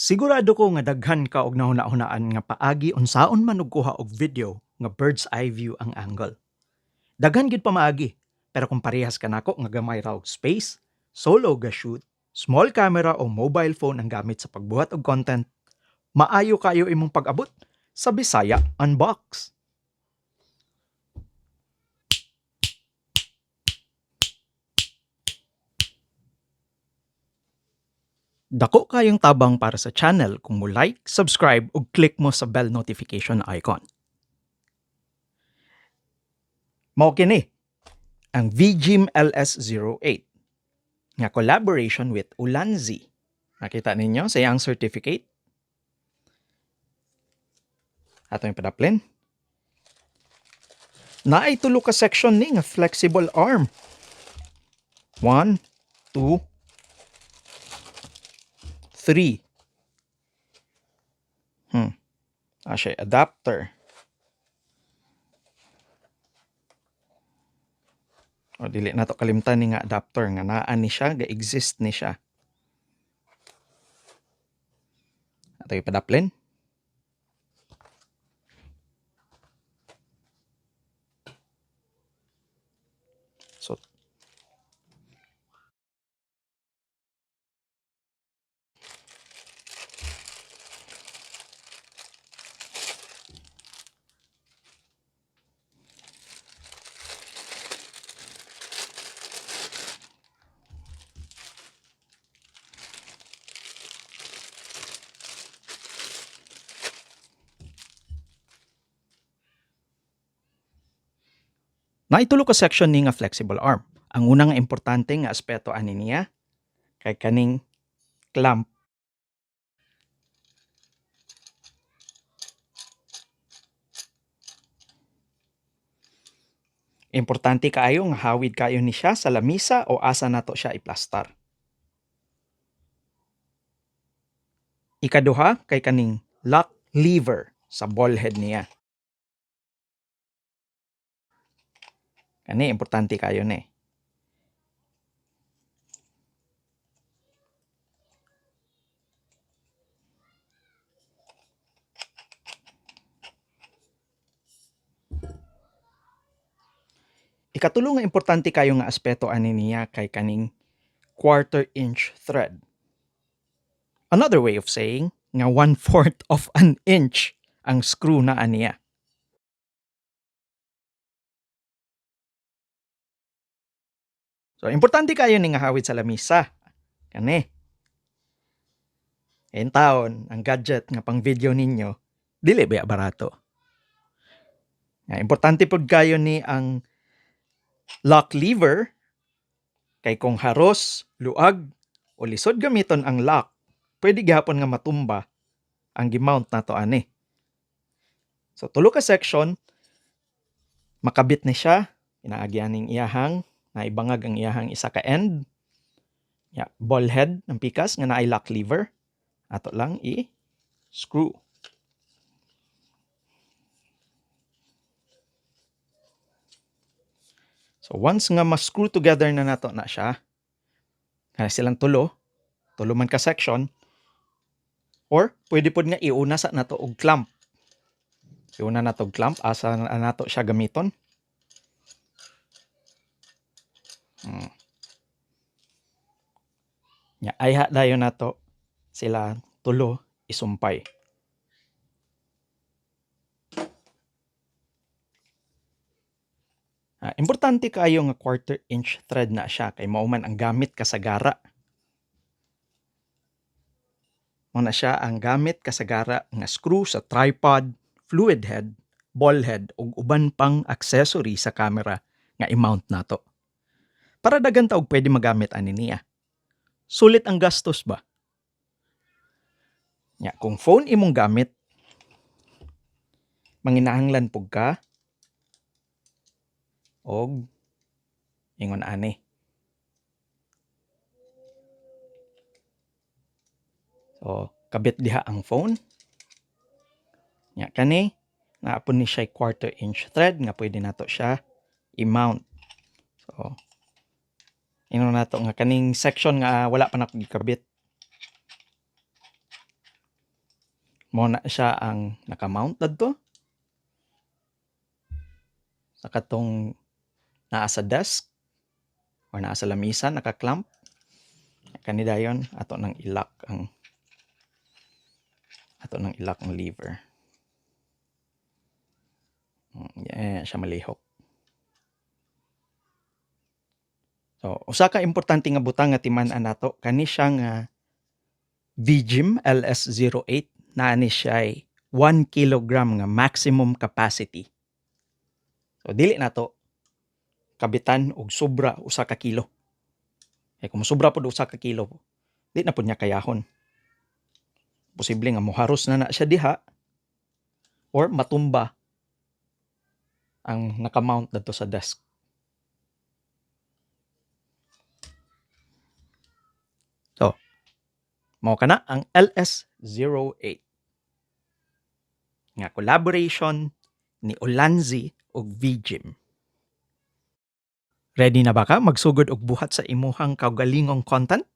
Sigurado ko nga daghan ka og nahuna-hunaan nga paagi unsaon man og kuha og video nga bird's eye view ang angle. Daghan gid pamaagi, pero kung parehas ka nako nga gamay ra og space, solo ga shoot, small camera o mobile phone ang gamit sa pagbuhat og content, maayo kayo imong pag-abot sa Bisaya Unbox. Dako kayong tabang para sa channel kung mo like, subscribe ug click mo sa bell notification icon. Mao kini ang VGIM LS08 nga collaboration with Ulanzi. Nakita ninyo sa iyang certificate. Ato yung padaplin. Naay tulo ka section ni nga flexible arm. 1, 2, 3. Siya, adapter. O, dili na to kalimtan ni nga adapter nga naa ni siya, ga-exist ni siya. Ato ipadaplin. So, naitulo ka section ni nga flexible arm. Ang unang importante nga aspeto ani niya kay kaning clamp. Importante kaayo nga hawid kayo ni siya sa lamisa o asa nato siya iplastar. Ikaduha kay kaning lock lever sa ball head niya. Kani importante kayo ni. Ikatulo nga importante kayo nga aspeto ani niya kay kaning quarter inch thread. Another way of saying nga 1/4 of an inch ang screw na aniya. So, importante kayo ni nga hawid sa lamisa. Kani. En taon, ang gadget nga pang video ninyo, dili ba barato. Nga, importante pud kayo ni ang lock lever, kay kung haros, luag, o lisod gamiton ang lock, pwede gihapon nga matumba ang gimount nato ani. So, tulo ka section, makabit ni siya, pinaagi aning iyahang, naibangag ang iyahang isa ka end, ya, ball head ng pikas nga naay lock lever, ato lang i-screw. So once nga ma-screw together na nato na siya, kaya silang tulo, tulo man ka section, or pwede pod nga iuna sa nato og clamp. Iuna nato og clamp, asa na nato siya gamiton. Nya ayha dayon nato sila tulo isumpay. Importante kaayo nga quarter inch thread na siya kay mao man ang gamit kasagara. Mao na siya ang gamit kasagara nga screw sa tripod, fluid head, ball head ug uban pang accessory sa camera nga i-mount nato. Para daghan ta og pwede magamit ani niya. Sulit ang gastos ba? Nya, kung phone imong gamit, manginahanglan pug ka og ingon ani. So, kabit diha ang phone. Nya kani, naapon ni siya quarter inch thread nga pwede nato siya i-mount. So, ingon nato nga kaning section nga wala pa nako gikabit. Mao na siya ang naka-mount dadto sa katong naa sa desk or naa sa lamisa, naka-clamp. Kani dayon ato nang i-lock ang lever. Yeah, siya malihok. So, usa ka importante nga butang nga timan-an nato, kani siya nga Vijim LS08, naa ni siya'y 1 kilogram nga maximum capacity. So dili nato kabitan og sobra 1 ka kilo. Kay kung sobra pod 1 ka kilo, di na pod niya kayahon. Posible nga moharos na na siya diha or matumba ang naka-mount dadto sa desk. So, mao kana ang LS08 nga collaboration ni Ulanzi ug Vijim. Ready na ba ka magsugod og buhat sa imuhang kaugalingong content?